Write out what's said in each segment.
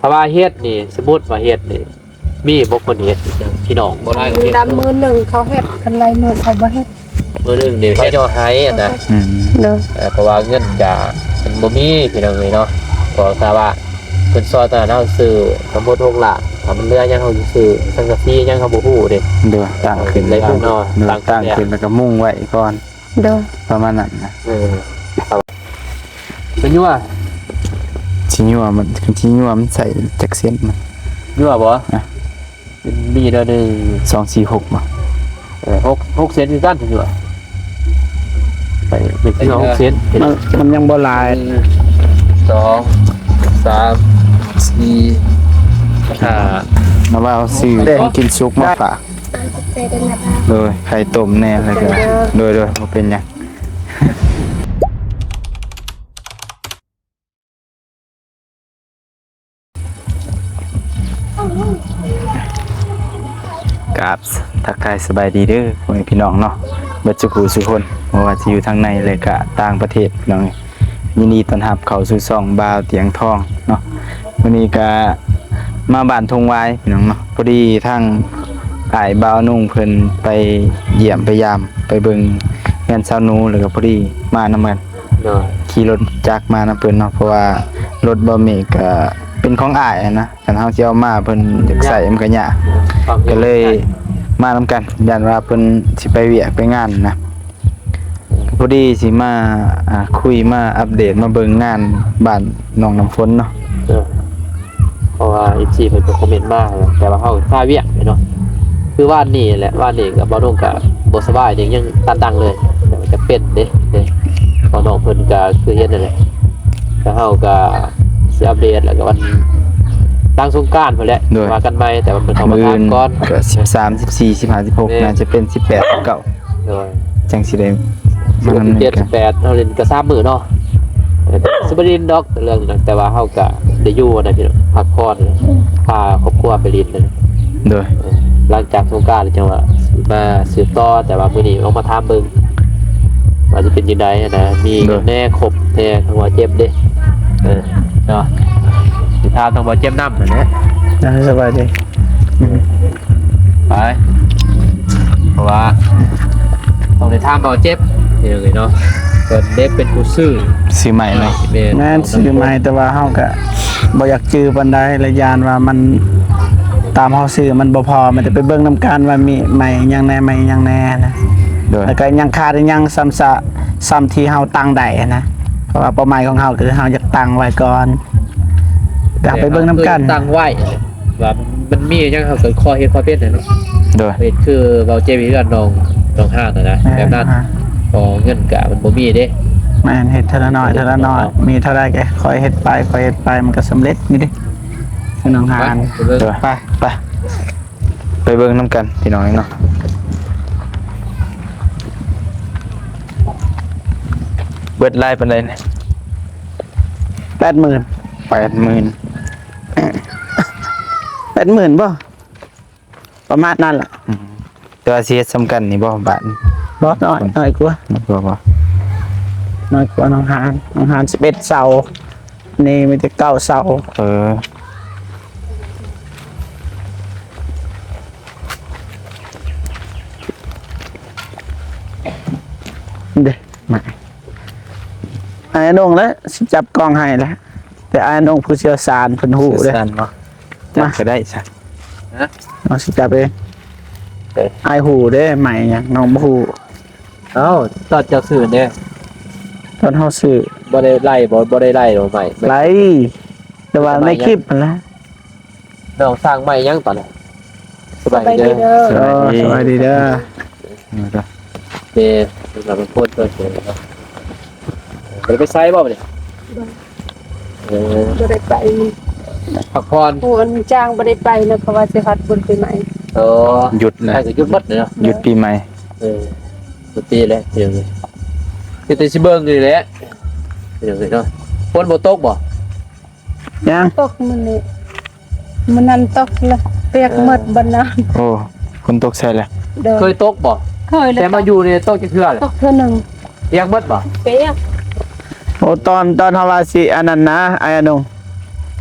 ຖ້າວ່າເຮັດນີ້ ສົມມຸດວ່າເຮັດນີ້ ມີບໍ່ຄົນເຮັດ ພີ່ນ້ອງບໍ່ຫຼາຍກໍເຮັດ ດຳມື້ໜຶ່ງເຂົາເຮັດ ຄັນຫຼາຍມື້ເຂົາບໍ່ເຮັດ ມື້ໜຶ່ງນີ້ເຂົາເຈົ້າໃຫ້ຫັ້ນນະ ອືມ ໂດຍ ເອີ ເພາະວ່າເງິນກະມັນບໍ່ມີ ພີ່ນ້ອງເອີຍເນາະ ກໍຖ້າວ່າເພິ່ນຊ່ອຍຕະຫຼາດເຮົາຊື້ ສົມມຸດຫົກລ້ານ ຖ້າມັນເຫຼືອຫຍັງເຮົາຊິຊື້ສັງກະສີຫຍັງເຮົາບໍ່ຮູ້ເດ້ ໂດຍ ຕັ້ງຂຶ້ນ ເອີ ເນາະ ໂດຍ ຕັ້ງຂຶ້ນ ຕັ້ງຂຶ້ນແລ້ວກໍມຸງໄວ້ກ່ອນ ໂດຍ ປະມານນັ້ນນະ ເອີ ຊິຍົວ ຊິຍົວ ມັນ ຊິຍົວ ມັນໃສ່ຈັກເຊັນນະ ຍົວບໍ່? ອະ ມີແລ້ວໜຶ່ງ ສອງ ສີ່ ຫົກ ບໍ່? ເອີ ຫົກ ຫົກເຊັນຄືກັນ ຊິຍົວ ໄປ ໄປຫົກເຊັນ ມັນ ມັນຍັງບໍ່ຫຼາຍ ໜຶ່ງ ສອງ ສາມ ສີ່ ຫ້າ ມາວ່າເອົາຊື້ຂອງກິນສຸກມາຝາກ ໂດຍ ໄຂ່ຕົ້ມແດ່ ແລ້ວກໍ ໂດຍ ໂດຍ ບໍ່ເປັນຫຍັງ ກາບທັກທາຍສະບາຍດີເດີ ພໍ່ແມ່ພີ່ນ້ອງເນາະ ເບິດສູ່ຜູ້ສູ່ຄົນ ບໍ່ວ່າຊິຢູ່ທາງໃນ ແລະກະຕ່າງປະເທດ ພີ່ນ້ອງ ຍິນດີຕ້ອນຮັບເຂົ້າສູ່ຊ່ອງບ່າວຕຽງທອງເນາະ ມື້ນີ້ກະມາບ້ານທົ່ງຫວາຍ ພີ່ນ້ອງເນາະ ພໍດີທາງອ້າຍບ່າວນຸ່ງເພິ່ນໄປຢ້ຽມໄປຢາມ ໄປເບິ່ງເຮືອນສາວໜູ ແລ້ວກໍພໍດີມານຳກັນ ໂດຍ ຂີ່ລົດຈັກມານຳເພິ່ນເນາະ ເພາະວ່າລົດບ່າວເມກກະເປັນຂອງອ້າຍຫັ້ນນະ ຄັນເຮົາຊິເອົາມາເພິ່ນຢາກໃຊ້ມັນກໍຍາກ ກໍເລີຍມານຳກັນ ຢ້ານວ່າເພິ່ນຊິໄປວຽກໄປງານນະ ພໍດີຊິມາ ອ່າ ຄຸຍ ມາອັບເດດ ມາເບິ່ງງານບ້ານໜອງນ້ຳຝົນເນາະ ເອີ ເພາະວ່າເອັຟຊີເພິ່ນກໍຄອມເມັນມາ ແຕ່ວ່າເຮົາຄາວຽກເນາະ ຄືວານນີ້ແຫຼະ ວານນີ້ກໍບ່າວນຸ່ງກໍບໍ່ສະບາຍເດ້ ຍັງຕັນດັງເລີຍ ຈະເປັນເດ້ ເດ້ ເພາະນ້ອງເພິ່ນກໍຄືເຫັນນັ້ນແຫຼະ ແລ້ວເຮົາກໍຊິອັບເດດ ແລ້ວກໍວັນຫຼັງສົງການພຸ້ນແຫຼະ ໂດຍ ວ່າກັນໃໝ່ ແຕ່ວ່າເພິ່ນເຂົ້າມາຖາມກ່ອນ ມື້ອື່ນກໍສິບສາມ ສິບສີ່ ສິບຫ້າ ສິບຫົກ ໂດຍ ໜ້າຈະເປັນສິບແປດ ສິບເກົ້າ ໂດຍ ຈັ່ງຊິໄດ້ມາ ສິບເຈັດ ສິບແປດ ເຮົາຫຼິ້ນກໍສາມມື້ເນາະ ເອີ ຊິບໍ່ໄດ້ຫຼິ້ນດອກເລື່ອງນັ້ນ ແຕ່ວ່າເຮົາກໍໄດ້ຢູ່ນະພີ່ນ້ອງ ພັກຜ່ອນ ພາຄອບຄົວໄປຫຼິ້ນນະ ໂດຍ ເອີ ຫຼັງຈາກສົງການແລ້ວຈັ່ງວ່າຊິມາສືບຕໍ່ ແຕ່ວ່າມື້ນີ້ລອງມາຖາມເບິ່ງວ່າຊິເປັນຈັ່ງໃດຫັ້ນນະ ມີ ໂດຍ ແດ່ຄົບແດ່ ທາງບ່າວເຈັບເດ້ ເອີ ເນາະ ຊິຖາມທາງບ່າວເຈັບນຳຫັ້ນແຫຼະ ເອີ ສະບາຍດີ ໄປ ເພາະວ່າຕ້ອງໄດ້ຖາມບ່າວເຈັບ ເອີ ເນາະ ເພິ່ນເດ້ເປັນຜູ້ຊື້ ຊື້ໃໝ່ເນາະ ແມ່ນ ແມ່ນ ຊື້ໃໝ່ ແຕ່ວ່າເຮົາກະບໍ່ຢາກຈື່ປານໃດ ແລະ ຢ້ານວ່າມັນ ຕາມເຮົາຊື້ມັນບໍ່ພໍ ມີແຕ່ໄປເບິ່ງນຳກັນວ່າມີໃໝ່ຫຍັງແດ່ ໃໝ່ຫຍັງແດ່ນະ ໂດຍ ແລ້ວກະຍັງຂາດອີ່ຫຍັງ ສ່ຳຊະ ສ່ຳທີ່ເຮົາຕັ້ງໄດ້ນະ ເພາະວ່າເປົ້າໝາຍຂອງເຮົາກໍຄືເຮົາຢາກຕັ້ງໄວ້ກ່ອນ ກໍໄປເບິ່ງນຳກັນ ເອີ ຕັ້ງໄວ້ ວ່າມັນມີຫຍັງເຮົາກໍຂໍເຮັດຂໍເປັນຫັ້ນເນາະ ໂດຍ ເຮັດຄືເວົ້າເຈວີກັບນ້ອງ ນ້ອງຮານຫັ້ນນະ ແມ່ນ ແບບນັ້ນ ອ່າ ເພາະເງິນກະມັນບໍ່ມີເດ້ ແມ່ນ ເຮັດເທື່ອລະໜ້ອຍ ເທື່ອລະໜ້ອຍ ມີເທົ່າໃດກໍຄ່ອຍເຮັດໄປ ຄ່ອຍເຮັດໄປ ມັນກໍສຳເລັດຢູ່ເດ້ ນ້ອງຮານ ໄປ ໂດຍ ໄປ ໄປ ໄປເບິ່ງນຳກັນພີ່ນ້ອງເນາະ ເບິດຫຼາຍປານໃດນີ້? ແປດໝື່ນ ແປດໝື່ນ ແປດໝື່ນບໍ່? ປະມານນັ້ນລະ ອືມ ແຕ່ວ່າຊິເຮັດສ່ຳກັນນີ້ບໍ່ບາດນີ້? ບໍ່ ນ້ອຍ ນ້ອຍກວ່າ ນ້ອຍກວ່າບໍ່? ນ້ອຍກວ່ານ້ອງຮານ ນ້ອງຮານສິບເອັດເສົາ ນີ້ມີແຕ່ເກົ້າເສົາ ເອີ ເດ້ ມາ ອ້າຍນົງແຫຼະ ຊິຈັບກ້ອງໃຫ້ແຫຼະ ແຕ່ອ້າຍນົງຜູ້ຊ່ຽວຊານເພິ່ນຮູ້ເດ້ ຊ່ຽວຊານເນາະ ຈັບກໍໄດ້ຊະ ຮະ ນ້ອງຊິຈັບເອງ ເອີ ອ້າຍຮູ້ເດ້ ໄມ້ຫຍັງ ນ້ອງບໍ່ຮູ້ ເອົ້າ ຕອນເຈົ້າຊື້ເດ້ ຕອນເຮົາຊື້ ບໍ່ໄດ້ໄລ່ບໍ່ ບໍ່ໄດ້ໄລ່ບໍ່ໄມ້ ໄລ່ ແຕ່ວ່າໃນຄລິບຫັ້ນລະ ນ້ອງສ້າງໄມ້ຫຍັງຕອນນັ້ນ? ສະບາຍດີເດີ ສະບາຍດີເດີ ເອີ ສະບາຍດີເດີ ເອີ ເດີ ເອີ ສຳລັບຄົນເປີດເຜີຍເນາະ ບໍ່ໄດ້ໄປໃສບໍ່ບັດນີ້? ບໍ່ ເອີ ບໍ່ໄດ້ໄປ ພັກຜ່ອນ ຜູ້ອັນຈ້າງບໍ່ໄດ້ໄປນະ ເພາະວ່າຊິຮອດບຸນປີໃໝ່ ອໍ ຢຸດນະ ໃຜກໍຢຸດໝົດເນາະ ຢຸດປີໃໝ່ ເອີ ປົກກະຕິແຫຼະ ເອີ ເຮັດແຕ່ຊິເບິ່ງນີ້ແຫຼະ ເອີ ເນາະ ຝົນບໍ່ຕົກບໍ່? ຍັງ ຕົກມື້ນີ້ ມື້ນັ້ນຕົກລະ ປຽກໝົດ ເອີ ບັດນັ້ນ ໂອ້ ຝົນຕົກໃສ່ລະ ໂດຍ ເຄີຍຕົກບໍ່? ເຄີຍລະ ແຕ່ມາຢູ່ນີ້ຕົກຈັກເທື່ອລະ? ຕົກເທື່ອໜຶ່ງ ປຽກໝົດບໍ່? ປຽກ ໂອ້ ຕອນ ຕອນເຮົາວ່າຊິອັນນັ້ນນະ ອ້າຍອານົງ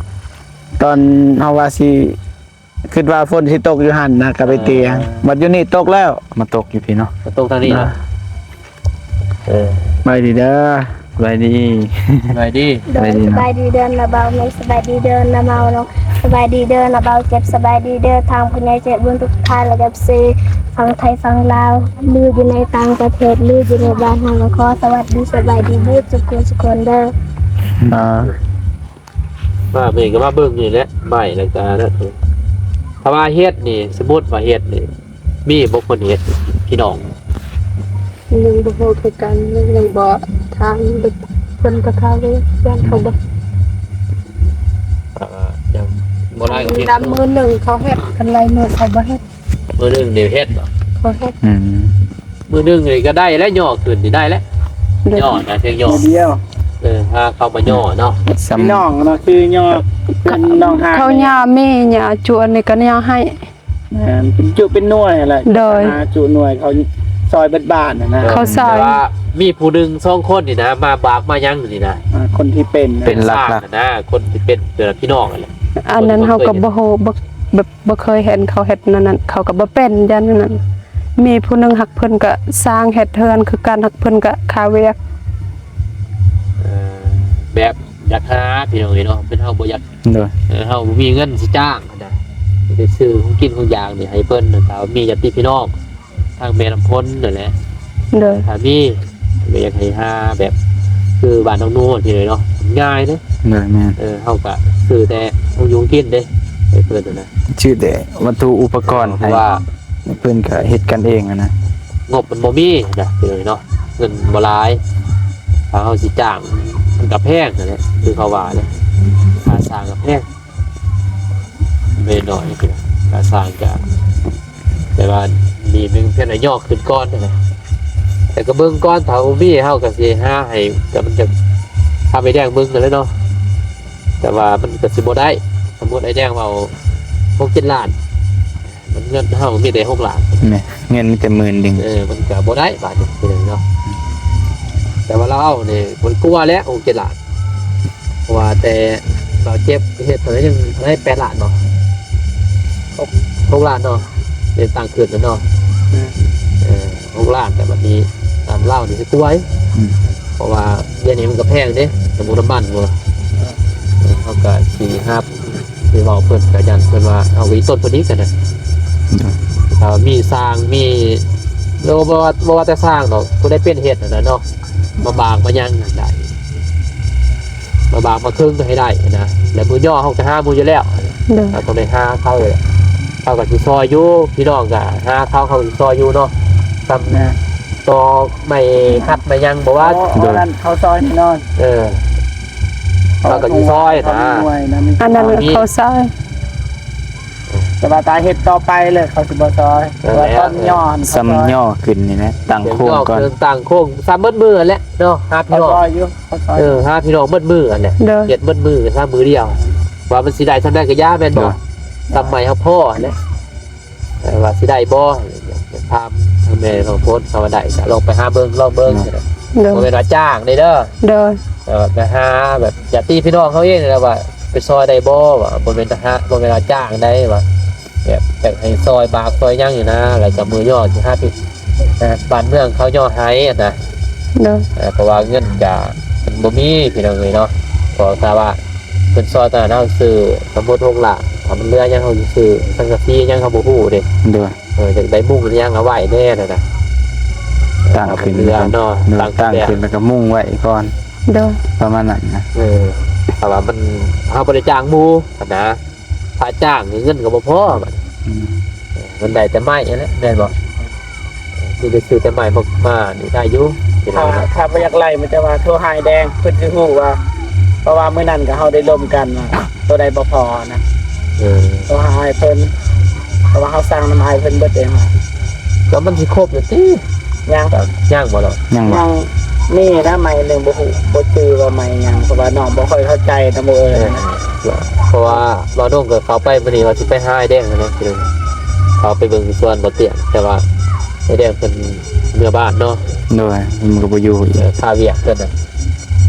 ຕອນເຮົາວ່າຊິ ຄິດວ່າຝົນຊິຕົກຢູ່ຫັ້ນນະ ກໍໄປຕຽງ ເອີ ບັດຢູ່ນີ້ຕົກແລ້ວ ມາຕົກຢູ່ພີ້ເນາະ ມາຕົກທາງນີ້ເນາະ ເອີ ສະບາຍດີເດີ ສະບາຍດີ ສະບາຍດີ ໂດຍ ສະບາຍດີເດີນ້າບ່າວເມກ ສະບາຍດີເດີນ້າເມົາເນາະ ສະບາຍດີເດີນ້າບ່າວເຈັບ ສະບາຍດີເດີທາງຜູ້ໃຫຍ່ໃຈບຸນທຸກທ່ານ ແລະ ເອັຟຊີ ຝັ່ງໄທຝັ່ງລາວ ຫຼືຢູ່ໃນຕ່າງປະເທດ ຫຼືຢູ່ໃນບ້ານເຮົາ ກໍຂໍສະຫວັດດີ ສະບາຍດີເບິດທຸກຄົນທຸກຄົນເດີ ອ່າ ມາເບິ່ງກໍມາເບິ່ງນີ້ແຫຼະ ໄມ້ແລ້ວກໍນັ້ນ ຖ້າວ່າເຮັດນີ້ ສົມມຸດວ່າເຮັດນີ້ ມີບໍ່ຄົນເຮັດພີ່ນ້ອງ? ຍັງບໍ່ຮູ້ຄືກັນ ຍັງບໍ່ທາງເພິ່ນກໍຖ້າເລີຍ ຢ້ານເຂົາບໍ່ ອ່າ ຍັງບໍ່ຫຼາຍກໍມີ ດຳມື້ໜຶ່ງເຂົາເຮັດ ຄັນຫຼາຍມື້ເຂົາບໍ່ເຮັດ ມື້ໜຶ່ງເດ້ເຮັດບໍ່? ເຂົາເຮັດ ອືມ ມື້ໜຶ່ງນີ້ກໍໄດ້ແລ້ວ ຍໍຂຶ້ນນີ້ໄດ້ແລ້ວ ຍໍນະ ພຽງຍໍ ມື້ດຽວ ເອີ ຫາເຂົາມາຍໍເນາະ ພີ່ນ້ອງເນາະ ຄືຍໍເປັນນ້ອງຫາ ເຂົາຫຍ້າມີຫຍ້າຈວນນີ້ກໍຫຍ້າໃຫ້ ແມ່ນ ເປັນຈຸເປັນໜ່ວຍຫັ້ນແຫຼະ ໂດຍ ຫາຈຸໜ່ວຍ ເຂົາຊ່ອຍເບິດບ້ານຫັ້ນນະ ເຂົາຊ່ອຍ ແຕ່ວ່າມີຜູ້ໜຶ່ງສອງຄົນນີ້ນະ ມາບາກມາຫຍັງນີ້ນະ ອ່າ ຄົນທີ່ເປັນນະ ເປັນຫຼັກໆ ນະ ຄົນທີ່ເປັນ ເປັນພີ່ນ້ອງຫັ້ນແຫຼະ ອັນນັ້ນເຮົາກໍບໍ່ຮູ້ ບໍ່ ແບບ ບໍ່ເຄີຍເຫັນເຂົາເຮັດແນວນັ້ນ ເຂົາກໍບໍ່ເປັນຢ່າງນັ້ນ ມີຜູ້ໜຶ່ງ ຫາກເພິ່ນກໍຊ່າງເຮັດເຮືອນຄືກັນ ຫາກເພິ່ນກໍຄາວຽກ ເອີ ແບບຢາກຫາພີ່ນ້ອງເອີຍເນາະ ເປັນເຮົາບໍ່ຢາກ ໂດຍ ເອີ ເຮົາບໍ່ມີເງິນຊິຈ້າງຫັ້ນນະ ໄດ້ຊື້ຂອງກິນຂອງຢາກນີ້ໃຫ້ເພິ່ນ ຖ້າມີຍາດຕິພີ່ນ້ອງ ທາງແມ່ນ້ຳພົນນັ້ນແຫຼະ ໂດຍ ຖ້າມີ ກໍຢາກໃຫ້ຫາແບບ ຄືບ້ານນ້ອງນົວນີ້ເນາະ ງ່າຍເດ້ ໂດຍ ແມ່ນ ເອີ ເຮົາກະຊື້ແຕ່ຂອງຢູ່ຂອງກິນເດ້ ໃຫ້ເພິ່ນຫັ້ນນະ ຊື້ແຕ່ວັດຖຸອຸປະກອນ ເອີ ໃຫ້ ເພາະວ່າເພິ່ນກະເຮັດກັນເອງຫັ້ນນະ ງົບມັນບໍ່ມີນະ ເນາະ ເງິນບໍ່ຫຼາຍ ຖ້າເຮົາຊິຈ້າງ ມັນກະແພງຫັ້ນແຫຼະ ຄືເຂົາວ່າແຫຼະ ຄ່າສ້າງກະແພງ. ແມ່ນໜ້ອຍ ກະສ້າງກະ ແຕ່ວ່ານີ້ເປັນພຽງແຕ່ຍໍຂຶ້ນກ່ອນຫັ້ນແຫຼະ ແຕ່ກໍເບິ່ງກ່ອນ ຖ້າບໍ່ມີເຮົາກໍຊິຫາໃຫ້ ກໍມັນຈະ ຖາມອ້າຍແດງເບິ່ງຫັ້ນແຫຼະເນາະ ແຕ່ວ່າມັນກໍຊິບໍ່ໄດ້ ສົມມຸດອ້າຍແດງເວົ້າຫົກເຈັດລ້ານ ມັນເງິນເຮົາມີແຕ່ຫົກລ້ານ ແມ່ນ ເງິນມີແຕ່ໝື່ນໜຶ່ງ ເອີ ມັນກໍບໍ່ໄດ້ບາດນີ້ເນາະ ແຕ່ວ່າລາວເອົານີ້ບໍ່ໄດ້ກົວແຫຼະ ຫົກເຈັດລ້ານ ເພາະວ່າແຕ່ບ່າວເຈັບເຮັດເທົ່າໃດ ຍັງເທົ່າໃດ ແປດລ້ານບໍ່? ຫົກ ຫົກລ້ານເນາະ ເປັນຕ່າງຂຶ້ນແລ້ວເນາະ ອືມ ເອີ ຫົກລ້ານ ແຕ່ບັດນີ້ຕາມລາວນີ້ຊິກວ່າ ອືມ ເພາະວ່າດຽວນີ້ມັນກໍແພງເດ້ ນ້ຳມັນບໍ່ ເອີ ເຮົາກໍຊິຫາ ໄປເວົ້າເພິ່ນ ກໍຢ້ານເພິ່ນວ່າເອົາໄປຕົ້ນເພິ່ນອີກຫັ້ນນະ ອືມ ຖ້າມີຊ່າງ ມີ ບໍ່ ບໍ່ວ່າ ບໍ່ວ່າແຕ່ຊ່າງດອກ ຜູ້ໃດເປັນເຮັດຫັ້ນນະເນາະ ມາບາກມາຫຍັງໄດ້ ມາບາກມາເຄິ່ງໃຫ້ໄດ້ຫັ້ນນະ ແລ້ວມື້ຍໍ້ເຮົາກໍຫາໝູ່ຢູ່ແລ້ວ ໂດຍ ເຮົາຕ້ອງໄດ້ຫາເຂົາ ເຂົາກໍຊິຊ່ອຍຢູ່ ພີ່ນ້ອງກໍຫາເຂົາ ເຂົາກໍຊິຊ່ອຍຢູ່ເນາະ ສ່ຳ ແມ່ນ ຕອກໄມ້ ອືມ ຄັດໄມ້ຫຍັງບໍ່ວ່າ ໂອ້ ໂດຍ ອັນນັ້ນເຂົາຊ່ອຍແນ່ນອນ ເອີ ເຂົາກໍຊິຊ່ອຍນະ ເຂົາມີໜ່ວຍນະ ອັນນັ້ນເຂົາຊ່ອຍ ແຕ່ວ່າຖ້າເຮັດຕໍ່ໄປເລີຍເຂົາຊິບໍ່ຊ່ອຍ ເອີ ເພາະວ່າຕອນຍໍ້ຫັ້ນ ສ່ຳຍໍ້ຂຶ້ນນີ້ແຫຼະ ຕັ້ງໂຄງກ່ອນ ຕັ້ງໂຄງ ສ່ຳເບິດມື້ຫັ້ນແຫຼະເນາະ ຫາພີ່ນ້ອງ ເຂົາຊ່ອຍຢູ່ ເຂົາຊ່ອຍ ເອີ ຫາພີ່ນ້ອງເບິດມື້ຫັ້ນແຫຼະ ໂດຍ ເຮັດເບິດມື້ ສ່ຳມື້ດຽວ ວ່າມັນຊິໄດ້ສ່ຳໃດກໍຢ່າ ແມ່ນບໍ່? ໂດຍ ສ່ຳໄມ້ເຮົາພໍຫັ້ນແຫຼະ ເອີ ວ່າຊິໄດ້ບໍ່ ຖາມທາງແມ່ນ້ອງໂພນ ຖ້າວ່າໄດ້ກໍລອງໄປຫາເບິ່ງ ລອງເບິ່ງ ໂດຍ ບໍ່ແມ່ນວ່າຈ້າງເດ້ ໂດຍ ເອີ ໄປຫາແບບຍາດຕິພີ່ນ້ອງເຮົາເອງນີ້ແຫຼະ ວ່າໄປຊ່ອຍໄດ້ບໍ່ ວ່າບໍ່ແມ່ນທະຫານ ບໍ່ແມ່ນວ່າຈ້າງໃດ ວ່າແບບຢາກໃຫ້ຊ່ອຍບາກຊ່ອຍຫຍັງນີ້ນະ ແລ້ວກໍມື້ຍໍ້ຊິຫາ ເອີ ບ້ານເມືອງເຂົາຍໍ້ໃຫ້ຫັ້ນນະ ໂດຍ ເອີ ເພາະວ່າເງິນກະມັນບໍ່ມີພີ່ນ້ອງເອີຍເນາະ ເພາະຖ້າວ່າເພິ່ນຊ່ອຍຕອນນັ້ນເຮົາຊື້ ສົມມຸດຫົກລ້ານ ຖ້າມັນເຫຼືອຫຍັງເຮົາຊິຊື້ສັງກະສີຫຍັງເຮົາບໍ່ຮູ້ເດ້ ໂດຍ ເອີ ຢາກໄດ້ມຸງຫຍັງເອົາໄວ້ແດ່ຫັ້ນນະ ຕັ້ງຂຶ້ນ ເຫຼືອເນາະ ໂດຍ ຕັ້ງຂຶ້ນ ຕັ້ງຂຶ້ນແລ້ວກໍມຸງໄວ້ກ່ອນ ໂດຍ ປະມານນັ້ນນະ ເອີ ຖ້າວ່າມັນ ເຮົາບໍ່ໄດ້ຈ້າງໝູ່ຫັ້ນນະ ຖ້າຈ້າງນີ້ເງິນກໍບໍ່ພໍບັດນີ້ ອືມ ມັນໄດ້ແຕ່ໄມ້ຫັ້ນແຫຼະ ແມ່ນບໍ່? ມີແຕ່ຊື້ແຕ່ໄມ້ມາ ມານີ້ໄດ້ຢູ່ ຖ້າ ຖ້າບໍ່ຢາກໄລ່ ມັນຈະວ່າໂທຫາອ້າຍແດງ ເພິ່ນຊິຮູ້ວ່າ ເພາະວ່າມື້ນັ້ນກໍເຮົາໄດ້ລົມກັນວ່າ ໂຕໃດບໍ່ພໍນະ ເອີ ໂທຫາອ້າຍເພິ່ນ ເພາະວ່າເຮົາສັ່ງນຳອ້າຍເພິ່ນເບິດເດ້ ກໍມັນຊິຄົບແລ້ວຕິ? ຍັງ ຍັງບໍ່ລະ? ຍັງບໍ່? ຍັງມີນະ ໄມ້ໜຶ່ງ ບໍ່ຮູ້ ບໍ່ຈື່ວ່າໄມ້ຫຍັງ ເພາະວ່ານ້ອງບໍ່ຄ່ອຍເຂົ້າໃຈນຳໝູ່ເອີຍ ເອີ ນະ ເພາະວ່າບ່າວດົງກໍເຂົ້າໄປມື້ນີ້ວ່າຊິໄປຫາອ້າຍແດງນະ ເຂົ້າໄປເບິ່ງສວນບໍ່ຕຽງ ແຕ່ວ່າອ້າຍແດງເພິ່ນເມືອບ້ານເນາະ ໂດຍ ມັນກໍບໍ່ຢູ່ອີກ ເອີ ຄາວຽກເພິ່ນນະ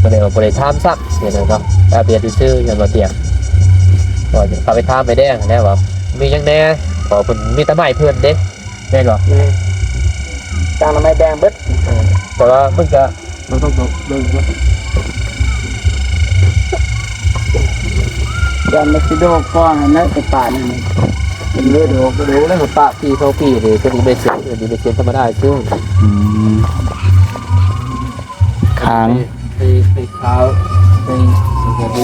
ກໍເລີຍວ່າບໍ່ໄດ້ຖາມຊ້ຳ ເຫັນເນາະ ອັບເດດຊື່ໆ ຍ້ອນບໍ່ຕຽງ ກໍເຂົ້າໄປຖາມໄອ້ແດງຫັ້ນແຫຼະວ່າມີຫຍັງແດ່ ເພາະເພິ່ນມີແຕ່ໄມ້ເພິ່ນເດ້ ແມ່ນບໍ່? ແມ່ນ ຈ້າງນຳໄມ້ແດງເບິດ. ເອີ ແຕ່ວ່າມັນກໍ ເຮົາຕ້ອງເບິ່ງກ່ອນ ຢ້ານມັນຊິໂດກກ່ອນຫັ້ນແຫຼະ ໄອ້ປານີ້ ມັນເລີຍໂດກ ໂດກແລ້ວປະປີສອງປີນີ້ ຕົວນີ້ແມ່ນເສັ້ນ ຕົວນີ້ແມ່ນເສັ້ນທຳມະດາຊື່. ອືມ ຄ້າງ ໄປ ໄປຂາວ ໄປ ໄປ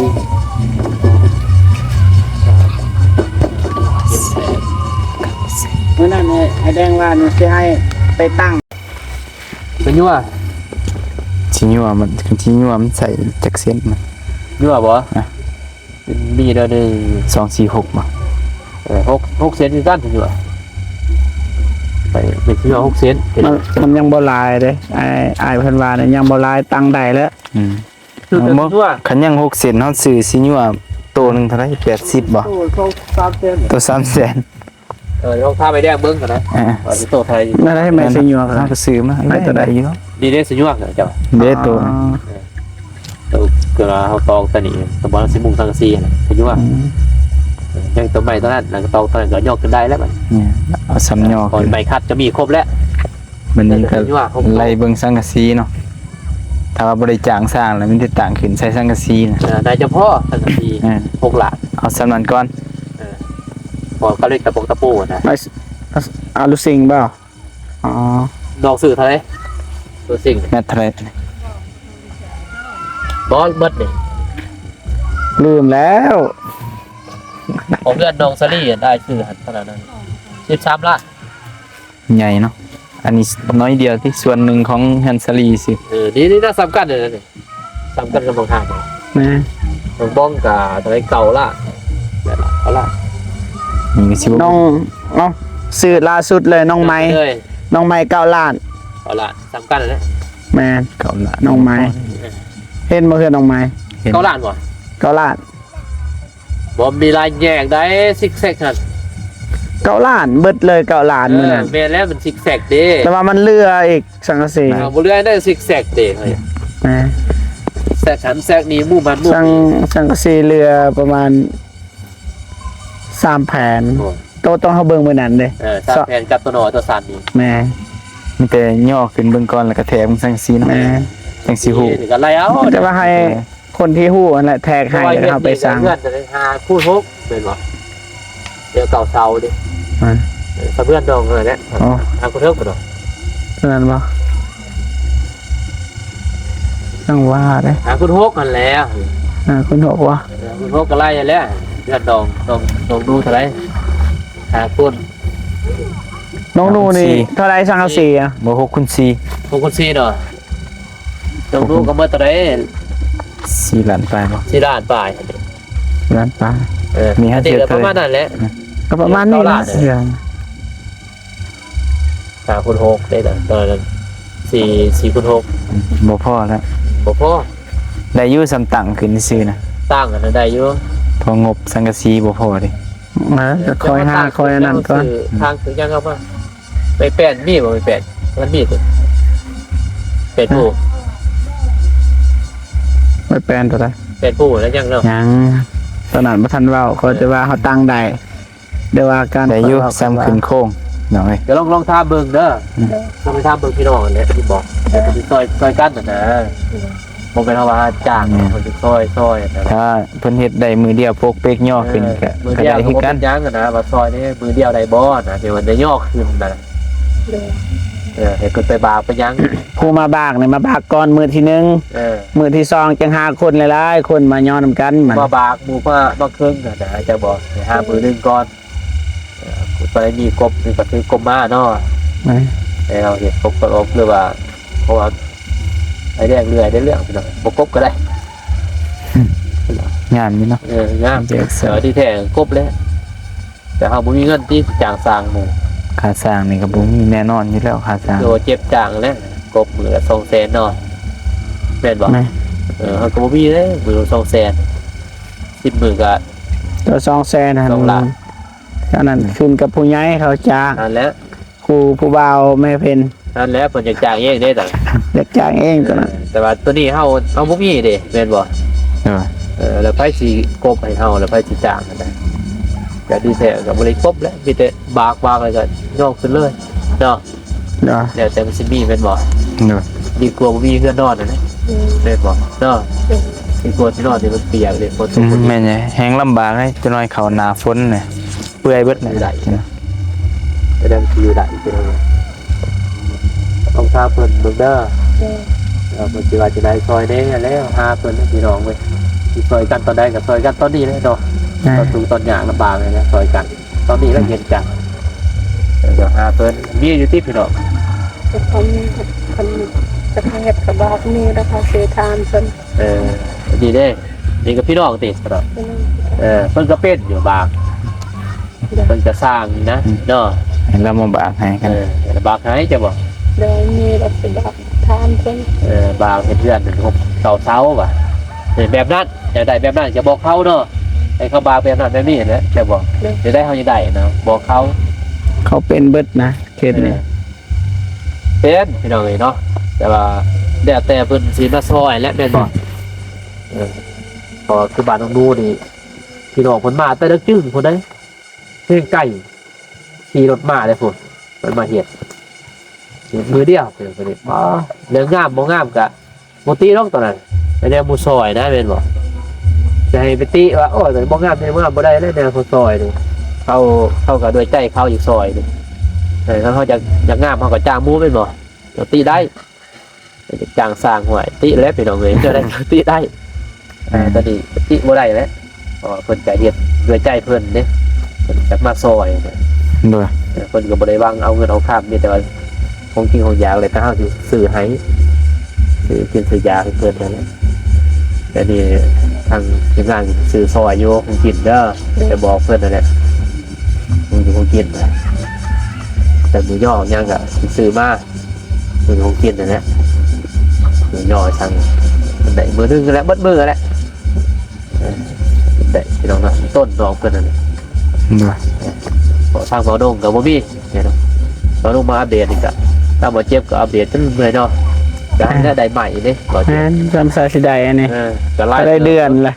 ມື້ນັ້ນໃຫ້ ໃຫ້ແດງວ່ານີ້ຊິໃຫ້ໄປຕັ້ງ ໄປຍົວ ຊິຍົວ ມັນ ຄັນຊິຍົວມັນໃສ່ຈັກເຊັນມັນ ຍົວບໍ່? ອະ ມີແລ້ວໜຶ່ງ ສອງ ສີ່ ຫົກ ບໍ່? ເອີ ຫົກ ຫົກເຊັນຄືກັນ ຊິຍົວ ໄປ ໄປຊິຍົວຫົກເຊັນ ມັນ ມັນຍັງບໍ່ຫຼາຍເດ້ ອ້າຍ ອ້າຍເພິ່ນວ່ານີ້ຍັງບໍ່ຫຼາຍ ຕັ້ງໄດ້ແລ້ວ. ອືມ ຄືກັນ ຄັນຍັງຫົກເຊັນ ເຮົາຊື້ຊິຍົວໂຕໜຶ່ງເທົ່າໃດ? ແປດສິບບໍ່? ໂຕສອງສາມແສນ ໂຕສາມແສນ. ເອີ ລອງຖາມໄອ້ແດງເບິ່ງກ່ອນນະ ອ່າ ວ່າຊິໂຕເທົ່າໃດ. ນັ້ນແຫຼະ ໄມ້ຊິຍົວ ເຮົາກໍຊື້ມາ ໄມ້ໂຕໃດຢູ່ ນີ້ເດ້ຊິຍົວເຈົ້າ ເດ້ໂຕ ອໍ ເອີ ໂຕ ຄືວ່າເຮົາຕອກຕານີ້ ຕະບອນຊິມຸງສັງກະສີຫັ້ນນະຊິຍົວ. ອືມ ຍັງໂຕໄມ້ໂຕນັ້ນ ແລ້ວກໍຕອກໂຕນັ້ນ ກໍຍົກຂຶ້ນໄດ້ແລ້ວບັດນີ້ ເອົາສ່ຳຍົກ ໄມ້ຄັດກໍມີຄົບແລ້ວ. ບັດນີ້ກໍໄລ່ເບິ່ງສັງກະສີເນາະ ຖ້າວ່າບໍ່ໄດ້ຈ້າງຊ່າງແລ້ວ ມີແຕ່ຕັ້ງຂຶ້ນໃສ່ສັງກະສີນະ ເອີ ໄດ້ຈະພໍສັງກະສີ ເອີ ຫົກລ້ານ ເອົາສ່ຳນັ້ນກ່ອນ. ເອີ ພໍກັບເຫຼັກຕະປົກຕະປູນະ ອາ ອາລູຊິງບໍ່? ອໍ ນ້ອງຊື້ເທົ່າໃດ? ໂຕຊິງແມັດເທົ່າໃດ? ບໍ່ ເບິດນີ້ ລືມແລ້ວ ຂອງເຮືອນນ້ອງສາລີ ໄດ້ຊື້ຫັ້ນເທົ່ານັ້ນ ສິບສາມລ້ານ. ໃຫຍ່ເນາະ ອັນນີ້ນ້ອຍດຽວຕິ ສ່ວນໜຶ່ງຂອງເຮືອນສາລີຊື່. ເອີ ນີ້ ນີ້ນະ ສ່ຳກັນເລີຍ ສ່ຳກັນກັບບາງທ່ານ ແມ່ນ ບາງບ້ອງກະເທົ່າໃດ ເກົ້າລ້ານ ແປດລ້ານ ເກົ້າລ້ານ. ນີ້ກໍຊິບໍ່ ນ້ອງ ເອົ້າ ຊື້ລ່າສຸດເລີຍ ນ້ອງໃໝ່ ນ້ອງໃໝ່ ເກົ້າລ້ານ ເກົ້າລ້ານ ສ່ຳກັນແຫຼະ. ແມ່ນ ເກົ້າລ້ານ ນ້ອງໃໝ່ ເອີ ເຫັນບໍ່ເຮືອນນ້ອງໃໝ່? ເຫັນ ເກົ້າລ້ານບໍ່? ເກົ້າລ້ານ. ບໍ່ມີລາຍແຍກໃດ ຊິກແຊັກຫັ້ນ ເກົ້າລ້ານ ເບິດເລີຍ ເກົ້າລ້ານ. ເອີ ມື້ນັ້ນ ແມ່ນແລ້ວ ມັນຊິກແຊັກເດ້ ແຕ່ວ່າມັນເຫຼືອອີກສັງກະສີ ເອົາ ບໍ່ເຫຼືອໄດ້ ຊິກແຊັກເດ້ ເອີ ແມ່ນ ແຊັກຫັ້ນແຊັກນີ້ ໝູ່ມັນໝູ່ ສັງ ສັງກະສີເຫຼືອປະມານສາມແຜ່ນ. ໂອ້ ໂຕ ຕ້ອງເຮົາເບິ່ງມື້ນັ້ນເດ້ ເອີ ສາມແຜ່ນກັບໂຕໜໍ່ໂຕສັນນີ້ ແມ່ນ ມີແຕ່ຍໍຂຶ້ນເບິ່ງກ່ອນ ແລ້ວກໍແທກເບິ່ງສັງກະສີເນາະ ແມ່ນ ຈັ່ງຊິຮູ້ ນີ້ກໍໄລ່ເອົາ ແຕ່ວ່າໃຫ້ ເອີ ຄົນທີ່ຮູ້ຫັ້ນແຫຼະແທກໃຫ້ ເຮົາໄປສ້າງ ເຮືອນເທົ່າໃດ ຫ້າຄູນຫົກ ແມ່ນບໍ່? ເດີ ເກົ້າເສົາເດ້ ອ່າ ເອີ ສະເບືອນດອງເອີແຫຼະ ອໍ ຫ້າຄູນຫົກບໍ່ດອກ ນັ້ນບໍ່? ຈັ່ງວ່າເດ້ ຫ້າຄູນຫົກຫັ້ນແຫຼະ ຫ້າຄູນຫົກຫວາ? ເອີ ຄູນຫົກກໍໄລ່ຫັ້ນແຫຼະ ເຮືອນດອງ ດອງ ດອງດູເທົ່າໃດ? ຫ້າຄູນ ນ້ອງໜູນີ້ເທົ່າໃດສັງກະສີອະ? ບໍ່ ຫົກຄູນສີ່ ຫົກຄູນສີ່ເນາະ ນ້ອງໜູກໍໝົດເທົ່າໃດ? ສີ່ລ້ານປາຍບໍ່? ສີ່ລ້ານປາຍ ສີ່ລ້ານປາຍ ເອີ ມີຫ້າສິບ ປະມານນັ້ນແຫຼະ ກໍປະມານນີ້ແຫຼະ ຫ້າຄູນຫົກເດ້ ຕອນນັ້ນ ສີ່ ສີ່ຄູນຫົກ ບໍ່ພໍແລ້ວ ບໍ່ພໍ ໄດ້ຢູ່ ສ່ຳຕັ້ງຂຶ້ນຊື່ນະ ຕັ້ງຫັ້ນນະໄດ້ຢູ່ ເພາະງົບສັງກະສີບໍ່ພໍເດ້. ເອີ ກໍຄ່ອຍຫາຄ່ອຍອັນນັ້ນກ່ອນ ທາງຄືຫຍັງເອົາມາ ໄມ້ແປ້ນມີບໍ່? ໄມ້ແປ້ນ ມັນມີຕິ ແປ້ນພູ ໄມ້ແປ້ນຕົວໃດ? ແປ້ນພູແລ້ວຍັງເນາະ ຍັງ ຕອນນັ້ນບໍ່ທັນເວົ້າ ຂ້ອຍແຕ່ວ່າເຮົາຕັ້ງໄດ້ ແຕ່ວ່າການ ໄດ້ຢູ່ ສ່ຳຂຶ້ນໂຄງເນາະເອີຍ ກໍລອງ ລອງຖາມເບິ່ງເດີ ອືມ ລອງໄປຖາມເບິ່ງພີ່ນ້ອງຫັ້ນແຫຼະ ທີ່ບອກ ແຕ່ເພິ່ນຊິຊ່ອຍ ຊ່ອຍກັນຫັ້ນນະ ບໍ່ແມ່ນເຮົາວ່າຈ້າງ ແມ່ນ ເພິ່ນຊິຊ່ອຍ ຊ່ອຍຫັ້ນນະ ຖ້າເພິ່ນເຮັດໄດ້ມື້ດຽວ ປົກເປັກຍໍຂຶ້ນ ເອີ ກໍ ມື້ດຽວກໍບໍ່ເປັນຫຍັງຫັ້ນນະ ວ່າຊ່ອຍນີ້ມື້ດຽວໄດ້ບໍ່ນະ ທີ່ວ່າໄດ້ຍໍຂຶ້ນນະ ເອີ ໃຫ້ເພິ່ນໄປບາກໄປຫຍັງ ຜູ້ມາບາກນີ້ມາບາກກ່ອນມື້ທີໜຶ່ງ ເອີ ມື້ທີສອງຈັ່ງຫາຄົນຫຼາຍໆ ຄົນມາຍໍນຳກັນ ມາບາກໝູ່ມາ ມາເຄິ່ງຫັ້ນນະ ຈະບອກໃຫ້ຫາມື້ໜຶ່ງກ່ອນ. ເອີ ໄປມີກົບນີ້ກໍຖືກົບມາເນາະ ແມ່ນ ແລ້ວເຮັດກົບກໍອົບ ຫຼືວ່າ ເພາະວ່າໄອ້ແດງເລື່ອຍໄດ້ເລື່ອງພີ່ນ້ອງ ບໍ່ກົບກໍໄດ້ ງາມຢູ່ເນາະ ເອີ ງາມ ແຕ່ທີ່ແທ້ກົບແລ້ວ ແຕ່ເຮົາບໍ່ມີເງິນຕິຈ້າງຊ່າງໝູ່ ຄ່າຊ່າງນີ້ກໍບໍ່ມີແນ່ນອນຢູ່ແລ້ວ ຄ່າຊ່າງ ໂຕເຈັບຈ້າງແລ້ວ ກົບມື້ລະສອງແສນເນາະ ແມ່ນບໍ່? ແມ່ນ ເອີ ເຮົາກໍບໍ່ມີເດ້ ມື້ລະສອງແສນ ສິບມື້ກໍ ກໍສອງແສນຫັ້ນ ສອງລ້ານ ອັນນັ້ນ ອືມ ຂຶ້ນກັບຜູ້ໃຫຍ່ເຂົາຈ້າງ ນັ້ນແຫຼະ ຜູ້ ຜູ້ບ່າວແມ່ເພັນ ນັ້ນແຫຼະ ເພິ່ນຢາກຈ້າງເອງເດ້ ຢາກຈ້າງເອງຕົວນັ້ນ ເອີ ແຕ່ວ່າຕົວນີ້ເຮົາ ເຮົາບໍ່ມີເດ້ ແມ່ນບໍ່? ເອີ ເອີ ແລ້ວໃຜຊິກົບໃຫ້ເຮົາ ແລ້ວໃຜຊິຈ້າງຫັ້ນນະ? ກະດີແທ້ ກະບໍ່ໄດ້ກົບແຫຼະ ມີແຕ່ບາກວາງແລ້ວກະຍ່ອງຂຶ້ນເລີຍເນາະ. ເນາະ ແລ້ວແຕ່ມັນຊິມີແມ່ນບໍ່? ເນາະ ດີກວ່າບໍ່ມີເຮືອນນອນຫັ້ນແຫຼະ ອືມ ແມ່ນບໍ່ເນາະ? ອືມ ດີກວ່າຊິນອນນີ້ມັນປຽກເດ້ ຝົນຕົກ ອືມ ມັນ ແມ່ນແຫຼະ ແຮງລຳບາກເດ້ ຈັກໜ້ອຍເຂົ້າໜ້າຝົນນີ້ເປື່ອຍເບິດ ຢູ່ໄດ້ ແຕ່ໄດ້ມັນຊິຢູ່ໄດ້ ຕ້ອງຖາມເພິ່ນເບິ່ງເດີ ເອີ ເພິ່ນຊິວ່າຈັ່ງໃດ ຊ່ອຍແດ່ແລ້ວ ຫາເພິ່ນພີ່ນ້ອງເອີຍ ຊິຊ່ອຍກັນຕອນໃດກໍຊ່ອຍກັນຕອນນີ້ແຫຼະເນາະ ອ່າ ຕອນທຸກຕອນຍາກລຳບາກນີ້ແຫຼະ ຊ່ອຍກັນຕອນນີ້ແຫຼະ ເຫັນຈັງ ດຽວຫາເພິ່ນ ມີຢູ່ຕິພີ່ນ້ອງ ເພິ່ນ ເພິ່ນຈະເຮັດກະບາກມີແລ້ວ ເຮົາຊິຖາມເພິ່ນ ເອີ ນີ້ເດ້ ນີ້ກໍພີ່ນ້ອງຕິ ພີ່ນ້ອງ ເອີ ເພິ່ນກໍເປັນຢູ່ບາກ ເພິ່ນກະສ້າງນີ້ນະ ອືມ ເນາະ ໃຫ້ລາວມາບາກໃຫ້ກັນ ເອີ ລະບາກໃຫ້ເຈົ້າບໍ່? ໂດຍ ມີແລ້ວຊິບາກຖາມເພິ່ນ ເອີ ບາກເຮັດເຮືອນຫົກເກົ້າເສົາວ່າ ເອີ ແບບນັ້ນ ຢາກໄດ້ແບບນັ້ນກະບອກເຂົາເນາະ ໃຫ້ເຂົາບາກແບບນັ້ນແບບນີ້ແຫຼະ ເຈົ້າບໍ່? ໂດຍ ຢາກໄດ້ເຮົາຢາກໄດ້ນະ ບອກເຂົາ ເຂົາເປັນເບິດນະເຂດນີ້ ເອີ ເປັນພີ່ນ້ອງເອີຍເນາະ ແຕ່ວ່າແລ້ວແຕ່ເພິ່ນຊິມາຊ່ອຍແຫຼະແມ່ນບໍ່? ອືມ ເອີ ເພາະວ່າຄືບ້ານນ້ອງນູນີ້ ພີ່ນ້ອງເພິ່ນມາແຕ່ເດັກຈຶ່ງພຸ້ນເດ້ ແຮງໄກ ຂີ່ລົດມາເດ້ພຸ້ນ ເພິ່ນມາເຮັດ ເຮັດມື້ດຽວ ເພິ່ນກໍໄດ້ ບໍ່ ເລື່ອງງາມບໍ່ງາມກະບໍ່ຕິດອກຕອນນັ້ນ ແນວໝູ່ຊ່ອຍນະແມ່ນບໍ່? ຈະໃຫ້ໄປຕິວ່າ ໂອ້ຍ ບໍ່ງາມ ບໍ່ງາມ ບໍ່ໄດ້ແລ້ວ ແນວເຂົາຊ່ອຍນີ້ ເຂົາ ເຂົາກໍດ້ວຍໃຈເຂົາຢາກຊ່ອຍນີ້ ເອີ ຄັນເຮົາຢາກ ຢາກງາມເຮົາກໍຈ້າງໝູ່ແມ່ນບໍ່? ກໍຕິໄດ້ ຈ້າງຊ່າງ ຫ້ວຍ ຕິແຫຼະພີ່ນ້ອງເອີຍ ແນວໃດກໍຕິໄດ້ ເອີ ອືມ ຕອນນີ້ຕິບໍ່ໄດ້ແຫຼະ ເພາະວ່າເພິ່ນກະເຮັດດ້ວຍໃຈເພິ່ນເດ້ ເພິ່ນຢາກມາຊ່ອຍ ໂດຍ ເອີ ເພິ່ນກໍບໍ່ໄດ້ຫວັງເອົາເງິນເອົາຄຳ ມີແຕ່ວ່າຂອງກິນຂອງຢາກແຫຼະ ທາງເຮົາຊິຊື້ໃຫ້ ຊື້ກິນຊື້ຢາໃຫ້ເພິ່ນຫັ້ນແຫຼະ ແຕ່ນີ້ທາງທີມງານຊື້ຊ່ອຍຢູ່ຂອງກິນເດີ ໄປບອກເພິ່ນຫັ້ນແຫຼະ ຂອງຢູ່ຂອງກິນ ແຕ່ໝູ່ຍໍຫຍັງກະຊື້ມາ ມື້ຂອງກິນນັ້ນແຫຼະ ມື້ຍໍໄປສັ່ງ ໄດ້ມື້ໜຶ່ງຫັ້ນແຫຼະ ເບິດມື້ຫັ້ນແຫຼະ ເອີ ໄດ້ພີ່ນ້ອງເນາະ ຕົ້ນດອກເພິ່ນນັ້ນແຫຼະ ໂດຍ ເພາະທາງເບົາດົງກໍບໍ່ມີເນາະ ເບົາດົງມາອັບເດດນີ້ກໍ ຖ້າບໍ່ເຈັບກໍອັບເດດຈົນເມື່ອຍເນາະ ກໍໃຫ້ໄດ້ໃໝ່ເດ້ ບໍ່ເຈັບ ແມ່ນ ສ່ຳຊາຊິໄດ້ອັນນີ້ ເອີ ກໍຫຼາຍ ກໍໄດ້ເດືອນລະ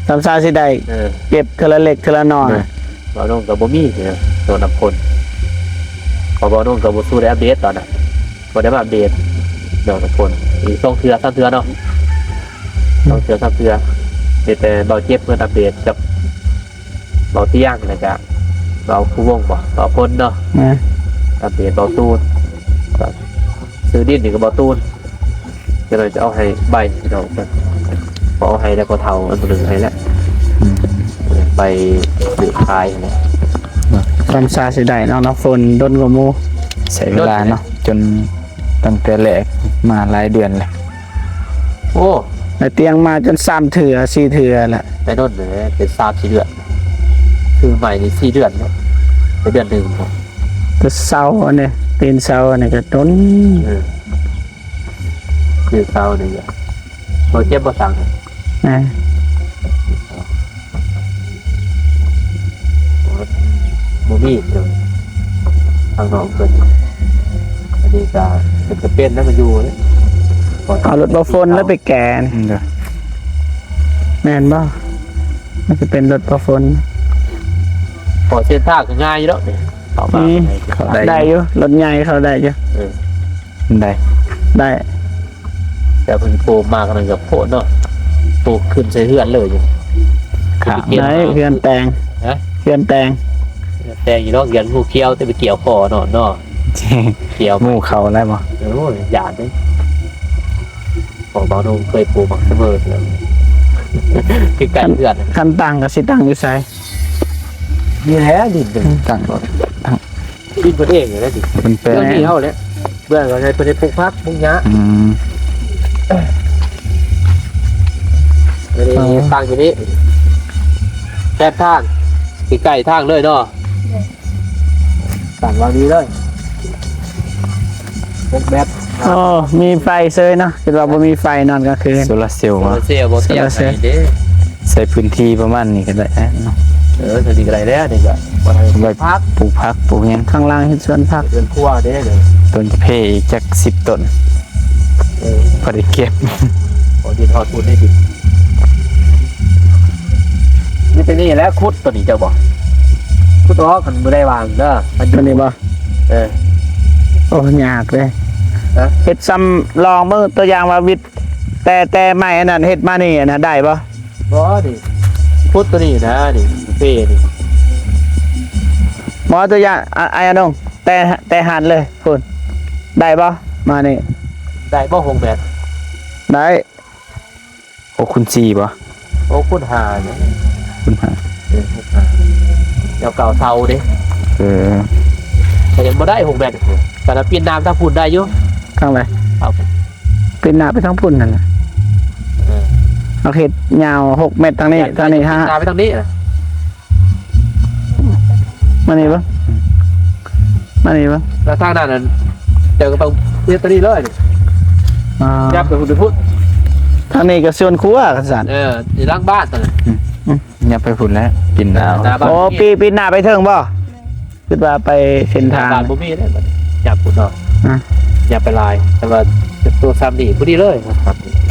ສ່ຳຊາຊິໄດ້ ເອີ ເກັບເທື່ອລະເລັກເທື່ອລະນ້ອຍ ໂດຍ ເບົາດົງກໍບໍ່ມີເນາະ ໂດນນຳຄົນ ເພາະເບົາດົງກໍບໍ່ສູ້ໄດ້ອັບເດດຕອນນັ້ນ ບໍ່ໄດ້ມາອັບເດດ ໂດນນຳຄົນ ມີສອງເທື່ອສາມເທື່ອເນາະ ສອງເທື່ອສາມເທື່ອ ມີແຕ່ເບົາເຈັບເພິ່ນອັບເດດກັບເບົາຕຽງ ແລ້ວກະເບົາຄູວົງບໍ ເບົາພົນເນາະ ເອີ ອັບເດດເບົາຕູນ ຊື້ດິນນີ້ກໍເບົາຕູນ ຈະໄດ້ຈະເອົາໃຫ້ໃບພີ່ນ້ອງເພິ່ນ ພໍເອົາໃຫ້ແລ້ວ ພໍເຖົ້າອັນໜຶ່ງໃຫ້ແລ້ວ ອືມ ໃບຊື້ຂາຍຫັ້ນແຫຼະ ສ່ຳຊາຊິໄດ້ເນາະ ນ້ຳຝົນດົນກວ່າໝູ່ ໃຊ້ເວລາເນາະ ຈົນຕັ້ງແຕ່ແລກມາຫຼາຍເດືອນແລ້ວ ໂອ້ ໄດ້ຕຽງມາຈົນສາມເທື່ອສີ່ເທື່ອແລ້ວ ໄດ້ດົນເລີຍ ເປັນສາມສີ່ເດືອນ ຊື້ໃໝ່ນີ້ສີ່ເດືອນເນາະ ໄດ້ເດືອນໜຶ່ງ ແຕ່ເສົາອັນນີ້ ຕີນເສົາອັນນີ້ກໍດົນ ເອີ ຄືເສົານີ້ ບໍ່ເຈັບບໍ່ສັງ ອ່າ ບໍ່ມີເດີ ທາງນ້ອງເພິ່ນ ອັນນີ້ກໍເປັນຈຳເປັນນຳ ມັນຢູ່ເດ້ ເອົາລົດບໍ່ຝົນແລ້ວໄປແກ່ນີ້ ເອີ ແມ່ນບໍ່? ມັນຈະເປັນລົດບໍ່ຝົນ ເພາະເສັ້ນທາງກໍງ່າຍຢູ່ດອກນີ້ ເຂົ້າມາ ອືມ ໄດ້ຢູ່ ລົດໃຫຍ່ເຂົ້າໄດ້ຢູ່ ເອີ ໄດ້ ໄດ້ ແຕ່ເພິ່ນປູກໝາກນັ້ນກໍໂພດເນາະ ປູກຂຶ້ນໃສ່ເຮືອນເລີຍຢູ່ ໄດ້ ເຮືອນແຕ່ງ ຮະ ເຮືອນແຕ່ງ ເຮືອນແຕ່ງຢູ່ດອກ ຢ້ານງູຂຽວແຕ່ໄປກ່ຽວຄໍເນາະ ເນາະ ກ່ຽວງູເຂົ້າໄດ້ບໍ່? ໂອ້ຍ ຢ້ານເດ້ ເພາະເບົາໜຸ່ມເຄີຍປູກໝາກສະເໝີ ຄືໃກ້ເຮືອນ ຄັນຕັ້ງກໍຊິຕັ້ງຢູ່ໃສ? ນີ້ແຫຼະດິນ ຕັ້ງ ຕັ້ງ ດິນເພິ່ນເອງແຫຼະ ດິນເພິ່ນແປງ ເຈົ້າໜີເຮົາແຫຼະ ເບື້ອງເຮົາໃຫ້ເພິ່ນໄດ້ປູກຜັກປູກຫຍ້າ ອືມ ອັນນີ້ ເອີ ຕັ້ງຢູ່ນີ້ ແຄມທາງ ໃກ້ໆທາງເລີຍເນາະ ຕັ້ງວາງນີ້ເລີຍ ປົກແບັດ ໂອ້ ມີໄຟເຊີຍເນາະ ຄິດວ່າບໍ່ມີໄຟນອນກາງຄືນ ໂຊລາເຊວ ໂຊລາເຊວບໍ່ ໂຊລາເຊວ ໃສ່ພື້ນທີ່ປະມານນີ້ກໍໄດ້ເນາະ ເອີ ຕົວນີ້ກໍໄດ້ແລ້ວ ນີ້ກໍໄວ້ປູກຜັກ ປູກຫຍັງ ຂ້າງລ່າງເຮັດສວນຜັກ ເຮືອນຄົວເດ້ ຕົ້ນຈະເພອີກຈັກສິບຕົ້ນ ເອີ ພໍໄດ້ເກັບ ພໍດິນຮອດພຸ້ນໄດ້ດິນ ມີແຕ່ນີ້ແຫຼະ ຂຸດຕົວນີ້ເຈົ້າບໍ່? ຂຸດອອກ ຄັນບໍ່ໄດ້ວາງເດີ. ອັນນີ້ບໍ່? ເອີ ໂອ້ ຍາກເດ້. ຮະ? ເຮັດຊ່ຳລອງເບິ່ງ ຕົວຢ່າງວ່າວິດ ແຕ່ ແຕ່ໄມ້ອັນນັ້ນເຮັດມານີ້ ອັນນັ້ນໄດ້ບໍ່? ບໍ່ນີ້ ຂຸດຕົວນີ້ນະ ນີ້ເຟນີ້. ບໍ່ ຕົວຢ່າງ ອາ ອ້າຍອານົງ ແຕ່ ແຕ່ຫັ້ນເລີຍພຸ້ນ ໄດ້ບໍ່? ມານີ້ ໄດ້ບໍ່ ຫົກແມັດ? ໄດ້. ຫົກຄູນສີ່ບໍ່? ຫົກຄູນຫ້ານີ້ ຄູນຫ້າ ເອີ ຫົກຫ້າ ແຖວເກົ່າເຊົາເດ້. ເອີ ແຕ່ຍັງບໍ່ໄດ້ຫົກແມັດ ກະລະປິ່ນໜ້າໄປທາງພຸ້ນໄດ້ຢູ່. ທາງໃດ? ເອົາ ປິ່ນໜ້າໄປທາງພຸ້ນນັ້ນແຫຼະ. ເອີ ເຮົາເຮັດຍາວຫົກແມັດທາງນີ້ ທາງນີ້ຫ້າ ປິ່ນໜ້າໄປທາງນີ້ນະ. ມານີ້ເບິ່ງ ມານີ້ເບິ່ງ. ແລ້ວທາງນັ້ນ ເຈົ້າກໍຕ້ອງເຮັດຕົວນີ້ເລີຍ. ອ່າ ຍັບໄປພຸ້ນ ໄປພຸ້ນ. ທາງນີ້ກໍສວນຄົວ ຄັນຊັ້ນ. ເອີ ຢູ່ຫຼັງບ້ານຕົວນັ້ນ. ອືມ ອືມ ຍັບໄປພຸ້ນແຫຼະ ປິ່ນໜ້າ. ເອີ ໂອ້ ປີ ປິ່ນໜ້າໄປເທິງບໍ່? ຄິດວ່າໄປເສັ້ນທາງ ບ້ານບໍ່ມີເດ້ ຍັບພຸ້ນເນາະ. ຮະ? ຍັບໄປຫຼາຍ ແຕ່ວ່າຕົວຊ້ຳນີ້ພໍດີເລີຍ.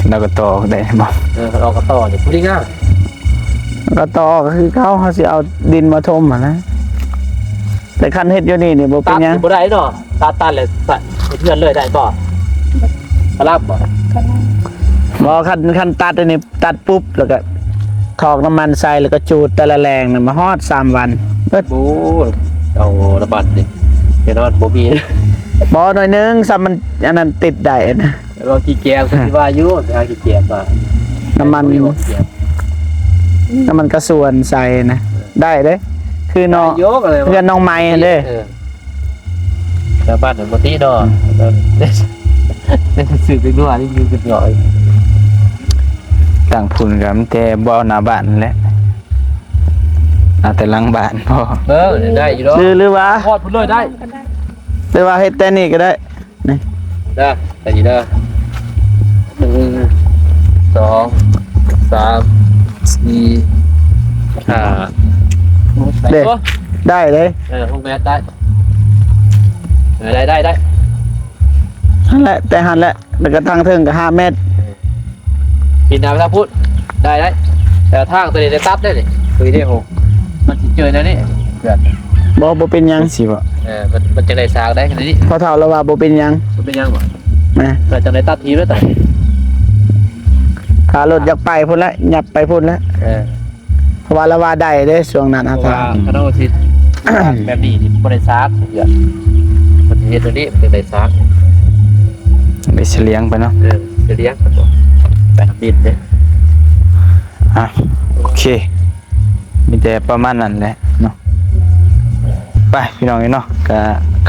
ແລ້ວກໍຕໍ່ໄດ້ບໍ່? ເອີ ຄັນອອກກໍຕໍ່ນີ້ພໍດີງາມ. ກໍຕໍ່ກໍຄືເກົ່າ ເຮົາຊິເອົາດິນມາຖົມຫັ້ນນະ. ແຕ່ຄັນເຮັດຢູ່ນີ້ນີ້ບໍ່ເປັນຫຍັງ. ຕັດບໍ່ໄດ້ເນາະ ຕັດ ຕັດແລ້ວເຮັດເຮືອນເລີຍໄດ້ບໍ່? ກະລຳບໍ່? ບໍ່ ຄັນ ຄັນຕັດອັນນີ້ ຕັດປຸບ ແລ້ວກໍຖອກນ້ຳມັນໃສ່ ແລ້ວກໍຈູດແຕ່ລະແຫຼງນະ ມາຮອດສາມວັນເບິດ. ໂອ້ຍ ເອົານ້ຳມັນນີ້ ແນ່ນອນບໍ່ມີ. ບໍ່ ໜ້ອຍໜຶ່ງ ຊ້ຳມັນອັນນັ້ນຕິດໄດ້ນະ. ແຕ່ວ່າຂີ້ແກມກໍຊິວ່າຢູ່ ໄປຫາຂີ້ແກມມາ. ນ້ຳມັນ ນ້ຳມັນກະຊວນໃສ່ນະ ໄດ້ເດ້ ຄືນ້ອງ ໄດ້ຢູ່ ເຮືອນນ້ອງໄມ້ຫັ້ນເດ້. ເອີ ແຖວບ້ານນັ້ນບໍ່ຕິເນາະ. ອືມ ຊື້ເປັນຫົວນີ້ຢູ່ເປັນຮ້ອຍ. ຕັ້ງພຸ້ນກໍມີແຕ່ບໍ່ເອົາໜ້າບ້ານແຫຼະ ເອົາແຕ່ຫຼັງບ້ານພໍ. ເອີ ໄດ້ຢູ່ດອກ ຫຼື ຫຼືວ່າຮອດພຸ້ນເລີຍໄດ້ ຫຼືວ່າເຮັດແຕ່ນີ້ກໍໄດ້. ນີ້ ເດີ ໄປນີ້ເດີ ໜຶ່ງ ສອງ ສາມ ສີ່ ຫ້າ ເດ້ ໄດ້ເດ້. ເອີ ຫົກແມັດໄດ້. ເອີ ໄດ້ ໄດ້ ໄດ້ ຫັ້ນແຫຼະ ແຕ່ຫັ້ນແຫຼະ ແລ້ວກໍທາງເທິງກໍຫ້າແມັດ. ເອີ ປີນໜ້າໄປທາງພຸ້ນ ໄດ້ ໄດ້. ແຕ່ທາງຕົວນີ້ໄດ້ຕັດໄດ້ນີ້ ຕົວນີ້ເດ້. ໂຫ ມັນຊິເຈີແນວນີ້ເພື່ອນ. ບໍ່ ບໍ່ເປັນຫຍັງ ຊິບໍ່? ເອີ ມັນ ມັນຈັ່ງໄດ້ສາກໄດ້ແນວນີ້. ພໍ່ເຖົ້າລາວວ່າບໍ່ເປັນຫຍັງ ບໍ່ເປັນຫຍັງບໍ່? ນະ ເພື່ອຈັ່ງໄດ້ຕັດຖີບແລ້ວຕອນນີ້ ຖ້າລົດຢາກໄປພຸ້ນແຫຼະ ຫຍັບໄປພຸ້ນແຫຼະ. ເອີ ເພາະວ່າລາວວ່າໄດ້ເດ້ຊ່ວງນັ້ນ. ເພາະວ່າ ອາຈານ ຄັນເຮົາຊິແບບນີ້ນີ້ບໍ່ໄດ້ສາກເທື່ອ ເພິ່ນຊິເຮັດແນວນີ້ ມັນຈັ່ງໄດ້ສາກ ໄດ້ສະຫຼຽງໄປເນາະ. ເອີ ສະຫຼຽງໄປ ໄປທຳອິດເດ້. ອ່ະ ໂອເຄ ມີແຕ່ປະມານນັ້ນແຫຼະເນາະ. ໄປພີ່ນ້ອງເອີຍເນາະ ກ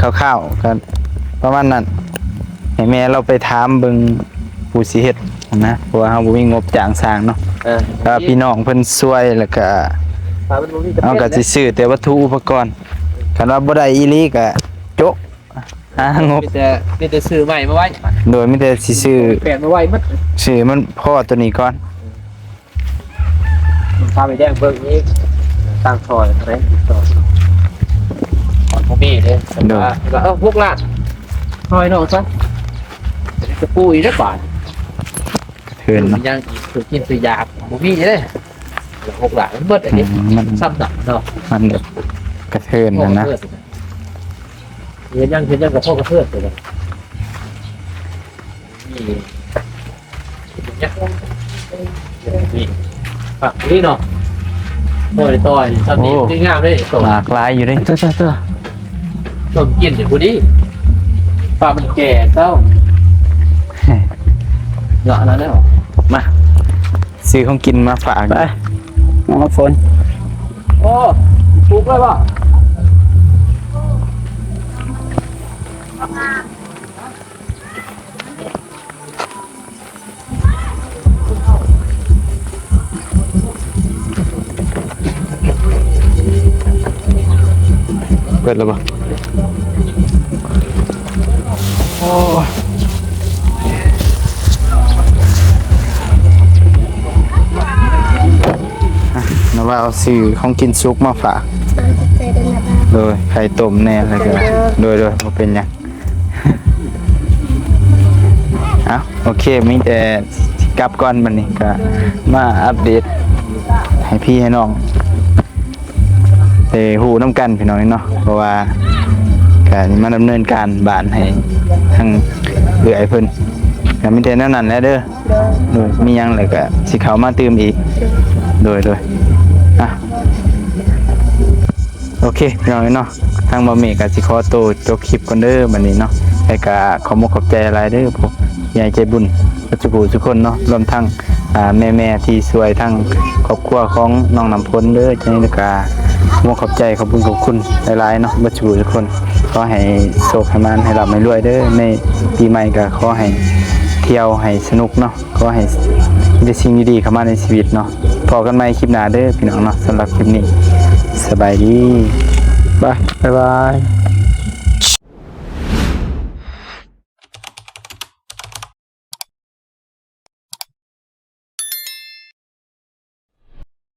ະຄ່າວໆ ກະປະມານນັ້ນ ໃຫ້ແມ່ລາວໄປຖາມເບິ່ງຜູ້ຊິເຮັດຫັ້ນນະ ເພາະວ່າເຮົາບໍ່ມີງົບຈ້າງຊ່າງເນາະ. ເອີ ຖ້າພີ່ນ້ອງເພິ່ນຊ່ວຍ ແລ້ວກະ ຖ້າມັນບໍ່ມີ ເຮົາກະຊິຊື້ແຕ່ວັດຖຸອຸປະກອນ. ຄັນວ່າບໍ່ໄດ້ອີ່ຫຼີກະໂຈະ ຫາງົບ ມີແຕ່ ມີແຕ່ຊື້ໃໝ່ມາໄວ້. ໂດຍ ມີແຕ່ຊິຊື້ແປນມາໄວ້ໝົດ ຊື້ມັນພໍຕົວນີ້ກ່ອນ. ພາໄປແດງເບິ່ງອີກ ຕັ້ງຊອຍເທົ່າໃດ ຊອຍບໍ່ມີເດ້. ໂດຍ ເອີ ຫົກລ້ານ ຊອຍນ້ອງຊະ ຈະປູອີກຈັກບາດ. ກະເທີນເນາະ ຍັງອີກ ຊື້ກິນຊື້ຢາກບໍ່ມີເດ້. ຫົກລ້ານມັນເບິດອັນນີ້ ອືມ ມັນ ຊ້ຳໜັກເນາະ ມັນແບບກະເທີນຫັ້ນນະ. ເຮັດຫຍັງ ເຮັດຫຍັງກໍພໍກະເທີນເລີຍ. ນີ້ ນີ້ ນີ້ ຜັກນີ້ເນາະ ໂອ້ຍ ຕໍ່ຍ ຊ້ຳນີ້ ໂອ້ ງາມເດ້ ໂຕ ໝາກຫຼາຍຢູ່ເດ້. ເຕີໆໆ ຕົ້ມກິນຢູ່ພຸ້ນນີ້ ປາມັນແກ່ເຈົ້າ ເນາະ ອັນນັ້ນແລ້ວ ມາ ຊື້ຂອງກິນມາຝາກ ໄປ ນ້ອງນ້ຳຝົນ. ໂອ້ ປູກເລີຍບໍ່? ເປີດແລ້ວບໍ່? ໂອ້ ອ່ະ ນ້າບ່າວເອົາຊື້ຂອງກິນສຸກມາຝາກ. ໂດຍ ຂອບໃຈເດີນ້າບ່າວ. ໂດຍ ໄຂ່ຕົ້ມແດ່ ແລ້ວກໍ ໂດຍ ໂດຍ ບໍ່ເປັນຫຍັງ. ເອົ້າ ໂອເຄ ມີແຕ່ຊິກັບກ່ອນ ບັດນີ້ກໍມາອັບເດດໃຫ້ພີ່ໃຫ້ນ້ອງ ໄປ ໄດ້ຮູ້ນຳກັນພີ່ນ້ອງເນາະ ເພາະວ່າກະມາດຳເນີນການບ້ານໃຫ້ທາງເອື້ອຍເພິ່ນ ກະມີແຕ່ແນວນັ້ນແຫຼະເດີ. ໂດຍ ໂດຍ ມີຫຍັງແລ້ວກະຊິເຂົ້າມາຕື່ມອີກ. ໂດຍ ໂດຍ ໂດຍ ອ່ະ ໂອເຄພີ່ນ້ອງເນາະ ທາງບ່າວເມກກະຊິຂໍໂຕຈົບຄລິບກ່ອນເດີບັດນີ້ເນາະ ແລະກະຂອບມຸກຂອບໃຈຫຼາຍເດີ ຜູ້ໃຫຍ່ໃຈບຸນ ເບິດສູ່ຜູ້ສູ່ຄົນເນາະ ລວມທັງ ອ່າ ແມ່ໆທີ່ຊ່ວຍທັງຄອບຄົວຂອງນ້ອງນ້ຳຝົນເດີ. ຈັ່ງໃດກະຂໍຂອບໃຈ ຂອບບຸນຂອບຄຸນຫຼາຍໆເນາະ ເບິດສູ່ຜູ້ສູ່ຄົນ. ຂໍໃຫ້ໂຊກໃຫ້ໝານ ໃຫ້ລ່ຳໃຫ້ລວຍເດີ. ໃນປີໃໝ່ກະຂໍໃຫ້ທ່ຽວໃຫ້ສະໜຸກເນາະ ຂໍໃຫ້ມີແຕ່ສິ່ງດີໆເຂົ້າມາໃນຊີວິດເນາະ. ພໍ້ກັນໃໝ່ຄລິບໜ້າເດີພີ່ນ້ອງເນາະ. ສຳລັບຄລິບນີ້ ສະບາຍດີ ບາຍ ບາຍບາຍ.